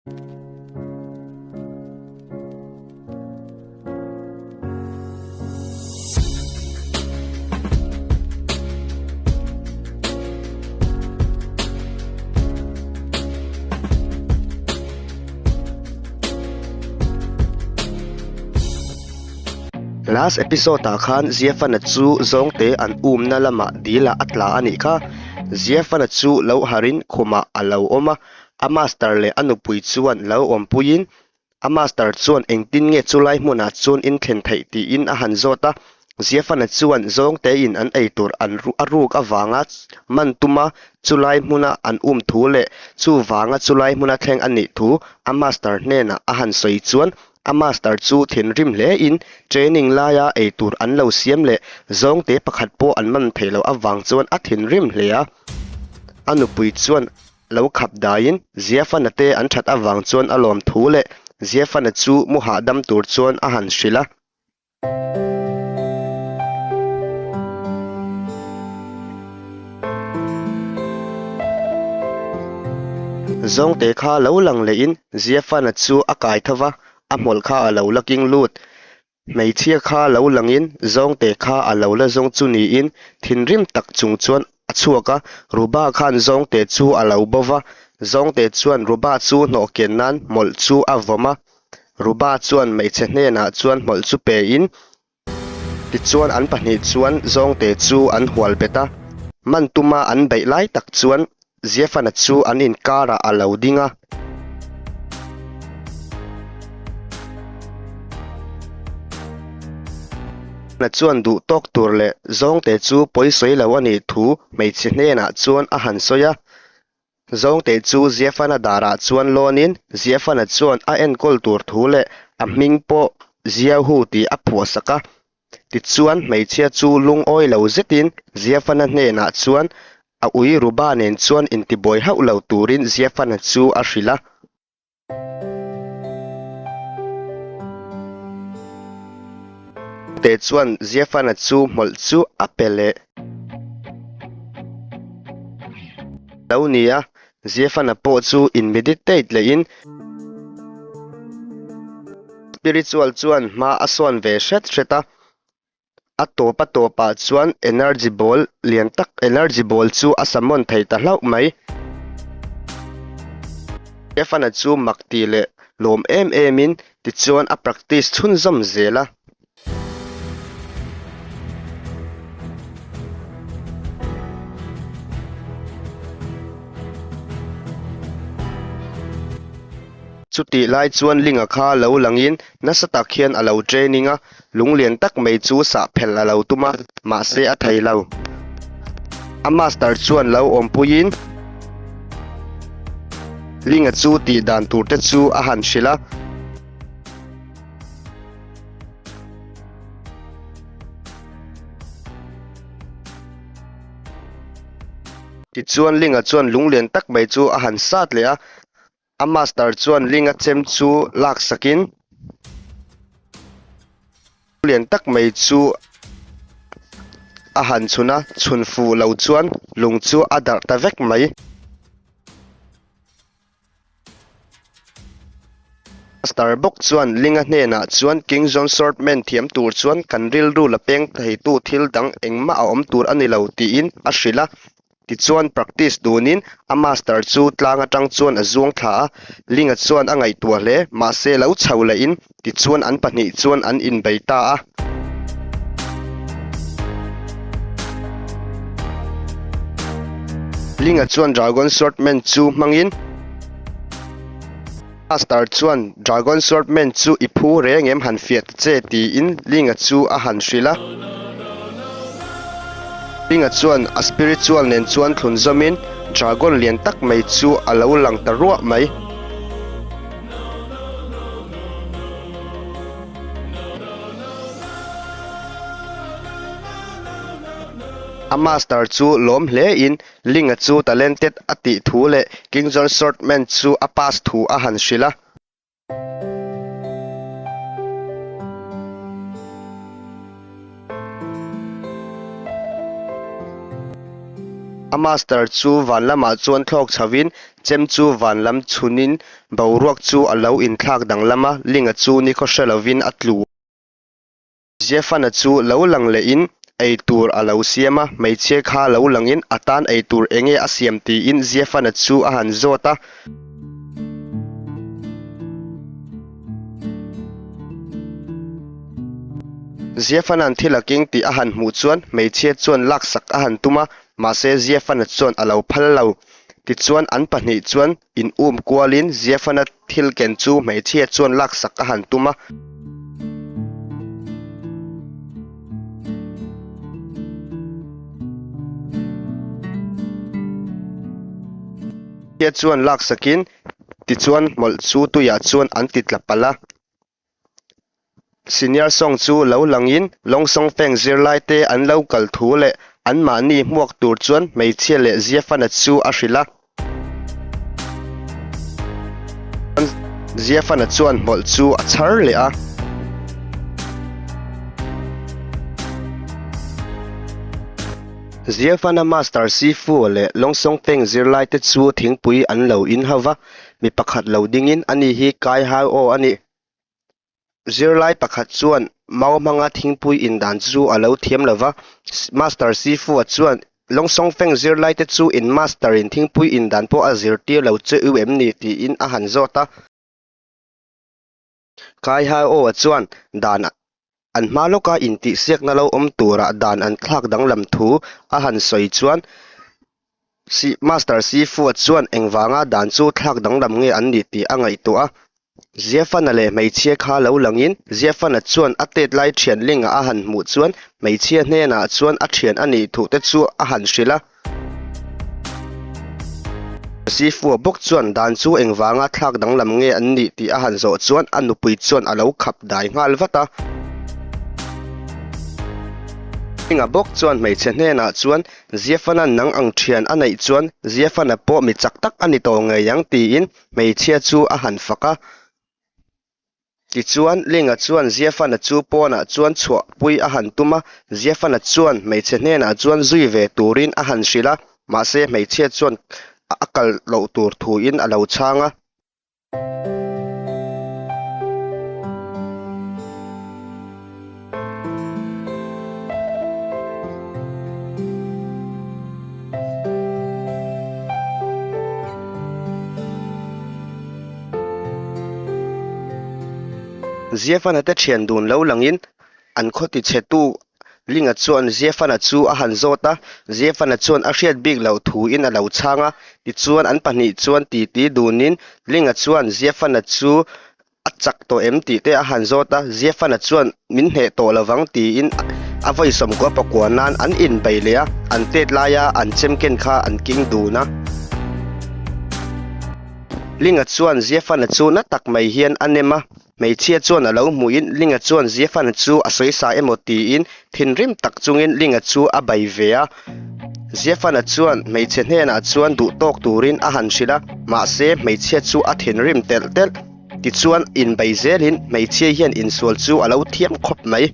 Last episode ah khan Ziafana chu zawngte an umna lamah dil ah a tla a nih kha. Ziafana chu lo harin khumah a lo awm a, a master leh a nupui chuan lo awmpuiin a master chuan engtin nge chulai hmunah chuan in thlen theih tiin a han zawt a, Ziafana chuan zawngtein an eitur an a ruk avanga man tuma chulai hmuna an um thu leh chuvanga chulai hmuna thleng a nih thu a master hnenah a han sawi chuan a master chu thinrim hlein training laia eitur an lo siam leh zawngte pakhat pawh an man theih loh avang chuan a thinrim hle a, a nupui chuan Lo khap daiin Ziafana te an that avang chuan a lawm thu leh Ziafana chu mu hahdam tur chuan a han hrilh a. Zawngte kha lo lang lehin Ziafana chu a kai tho va, a hmawlh kha a lo la king lut. Hmeichhia kha lo langin zawngte kha a lo la zawng chu niin thinrim tak chung chuan a chhuak a, Ruba khan zawngte chu a lo bo va, zawngte chuan Ruba chu hnawh ken nan hmawlh chu a vawm a, Ruba chuan hmeichhe hnenah chuan hmawlh chu pein tichuan an pahnih chuan zawngte chu an hual bet a, man tuma an beih lai tak chuan Ziafana chu an inkarah a lo ding a. Na chuan duh tawk tur leh zawngte chu pawi sawi lo a nih thu hmeichhe hnenah chuan a han sawi a. Zawngte chu Ziafana darah chuan lawnin Ziafana chuan a enkawl tur thu leh a hming pawh Ziahu tih a phuahsak a. Tichuan hmeichhia chu lungawi lo zetin Ziafana hnenah chuan a ui Ruba nen chuan intibuai hauh lo turin Ziafana chu a hrilh a. Te chuan Ziafana chu hmawlh chu a pe leh lo ni a, Ziafana pawh chu in meditate lehin Spiritual chuan hma a sawn ve hret hret a, a tawp a tawpah chuan energy ball lian tak energy ball chu a summon thei ta hlauh mai. Stefana chu mak tih leh lawm em em in tichuan a practice chhunzawm zel a. Chutih lai chuan Linga kha lo langin nasa tak hian a lo training a, lunglian tak mai chu sah phelh a lo tum a, mahse a thei lo. A master chuan lo awmpuiin Linga chu tih dan tur te chu a han hrilh a. Tichuan Linga chuan lunglian tak mai chu a han sat leh a, a master chuan Linga chem chu lak sakin lunglian tak mai chu a han chhun a, chhun fuh lo chuan lung chu a darh ta vek mai. Master bawk chuan Linga hnenah chuan King John Swordman thiam tur chuan kan rilru la peng theitu thil dang engmah a awm tur a ni lo tiin a hrilh a. Tichuan practice dunin a master chu tlang atang chuan a zuang thla a, Linga chuan a ngaihtuah hle, mahse lo chho lehin tichuan an pahnih chuan an inbei ta a. Linga chuan Dragon Swordman chu hmangin Master chuan Dragon Swordman chu i phu reng em han fiah ta che tiin Linga chu a han hrilh a. Linga chuan a spiritual nen chuan thlun zawmin Dragon lian tak mai chu a lo lang ta ruah mai. A master chu lawm hle in Linga chu talented a tih thu leh King John Swordman chu a pass thu a han hrilh a. A master chu van lamah chuan thlawk chhoin chem chu van lam chhunin boruak chu a lo inthlak danglam a, Linga chu nikhaw hre lovin a tlu. Ziafana chu lo lang lehin eitur a lo siam a, hmeichhia kha lo langin a tan eitur enge a siam tiin Ziafana chu a han zawt a. Ziafana'n thil a keng tih a han hmuh chuan hmeichhia chuan laksak a han tum a, mahse Ziafana chuan a lo phal lo. Tichuan an pahnih chuan in um kualin Ziafana thil ken chu hmeichhia chuan laksak a han tum a. Hmeichhia chuan laksakin tichuan hmawlh chu tuiah chuan an ti tla palh a. Senior Song chu lo langin Longsong Feng zirlaite an lo kal thu leh anmahni hmuak tur chuan hmeichhia leh Ziafana chu a hrilh a. Ziafana chuan hmawlh chu a chhar leh a. Ziafana Master Sifu leh Longsong Feng zirlaite chu thingpui an lo in ho va. Mi pakhat lo dingin ani hi Kai Hau aw a ni. Zirlai pakhat chuan mau hmanga thingpui in dan chu a lo thiam lo va, Master Sifu-a chuan Longsong Feng zirlaite chu in Master in thingpui in dan pawh a zirtir lo che u em ni tiin a han zawt a. Kai Hau aw chuan dan an hma lawka intihsiakna lo awm turah dan an thlak danglam thu a han sawi chuan Master Sifu-a chuan engvanga dan chu thlak danglam nge an nih tih a ngaihtuah a. Ziafana leh hmeichhia kha lo langin Ziafana chuan a tet lai thian lingah a han hmuh chuan hmeichhia hnenah chuan a thian a nih thuh te chu a han hrilh a. Sifua bawk chuan dan chu engvanga thlak danglam nge an nih tih a han zawh chuan a nupui chuan a lo khap dai nghal vat a. Hminga bawk chuan hmeichhe hnenah chuan Ziafana nang ang thian a neih chuan Ziafana pawh mi chak tak a ni tawh ngei ang tiin hmeichhia chu a han fak a. Tichuan, Linga chuan Ziafana chu pawnah chuan chhuahpui a han tum a, Ziafana chuan hmeichhe hnenah chuan zui ve turin a han hrilh a, mahse hmeichhia chuan a kal loh tur thuin a lo chhang a. Ziafana te thian dun lo langin an khaw ti chhe tu Linga chuan Ziafana chu a han zawt a, Ziafana chuan a hriat bik loh thuin a lo chhang a, tichuan an pahnih chuan titi dunin Linga chuan Ziafana chu A chak tawh em tih te a han zawt a, Ziafana chuan min hneh tawh lovang tiin a vawi sawmkua pakua nan an inbei leh a, an tet laia an chem ken kha an king dun a. Linga chuan Ziafana chu na tak mai hian a nem a, hmeichhia chuan a lo hmuhin Linga chuan Ziafana chu a sawi sa emaw tiin thinrim tak chungin Linga chu a bei ve a. Ziafana chuan hmeichhe hnenah chuan duh tawk turin a han hrilh a, mahse hmeichhia chu a thinrim telh telh. Tichuan, inbei zelin hmeichhia hian insual chu a lo thiam khawp mai.